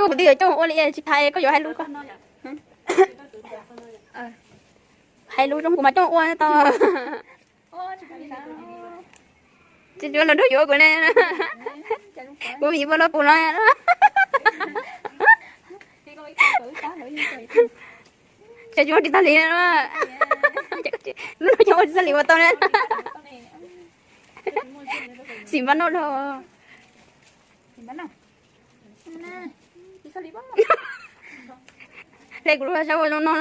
Kuv twb yuav coj ua li tsis thaiv koj yuav hais lus ko. Hais lus zoo kuv mas coj ua tau. Tsis cuag los nrog yuav kuv ne. Kuv vim ua los pus no. Tsis cuag tsis tag li no. Lub no coj ua tsis tag li ua tau ne. Xim npab noj dhau. Hle kuv lub sab ua zoo no na.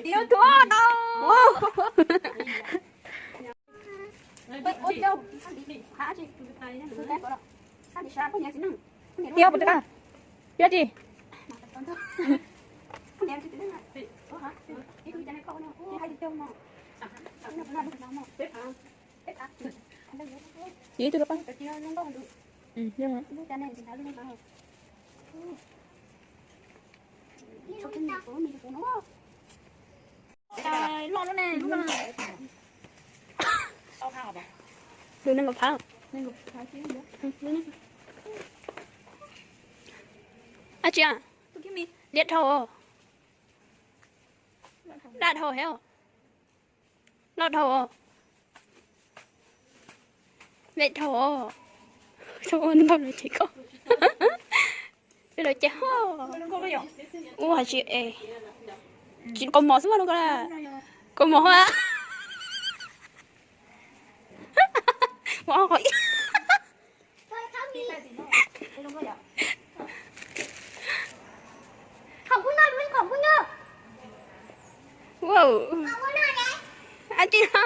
Yog puas tau? Yog tsis? Yog ib tug rau pab. Loj lub ne, lub no. Lub nees nkaum phav. Ab tsi, liab dhau, daj dhau heev, loj dhau, vej dhau, ntau lawm ces koj, peb lawv ces ho, ua tsis es, tsis kaus mom xwb no ko, kaus mom ho, ua qhov, ua, ab tsi no.